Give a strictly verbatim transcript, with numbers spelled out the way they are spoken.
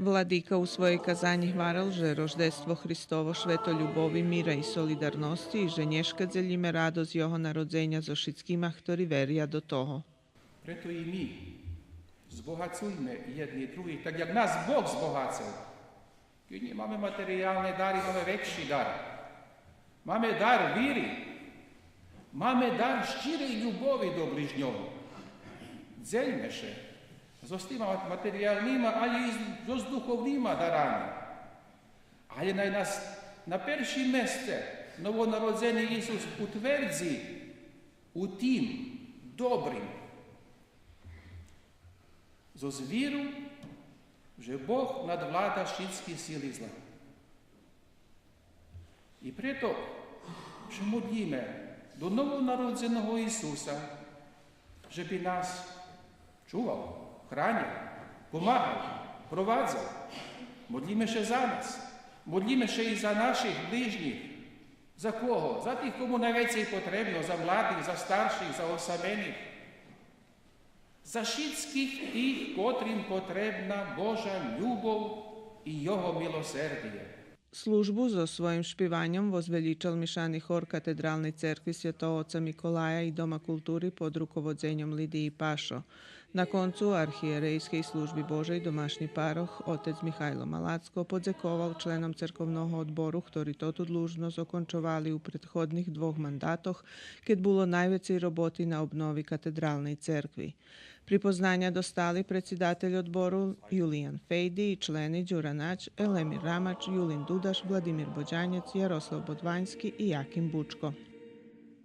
Владика у своєй казанї гварел же Рождество Христово швето любови, мира и солидарносци и же нєшка дзелїме радосц Його народзеня зоз шицкима хтори веря до того. Прето и ми збогацуйме єдни других, так як нас Бог збогацел. Кед нє маме материялни дари, маме векши дар. Маме дар вири. Маме дар щирей любови до ближнього. Дзельме ше зоз тима материялнима, алє и зоз духовнима дарами. Алє най нас на першим месце новонародзени Исус утвердзи у тим добрим. Зоз виру же Бог надвлада шицки сили зла. И прето ше модлїме до новонародзеного Исуса же би нас чувал, хранел, помагал, провадзал. Модлїме ше за нас. Модлїме ше и за наших ближнїх. За кого? За тих кому найвецей потребно, за младих, за старших, за осамених. За шицких тих котрим потребна Божа любов и Його милосердиє. Службу зоз своїм шпиваньом возвелїчел мишани хор Катедралней церкви Святого Оца Миколая и Дома култури под руководзеньом Лидиї Пашо. На концу архиєрейскей Служби Божей домашнї парох, отец Михайло Малацко, подзековал членом церковного одбору, хтори тоту длужносц окончовали у предходних двох мандатох, кед було найвецей роботи на обнови Катедралней церкви. Припознаня достали предсидатель одбору Юлиян Фейди и члени Дюра Нач, Елемир Рамач, Юлин Дудаш, Владимир Бодянєц, Ярослав Бодваньски и Яким Бучко.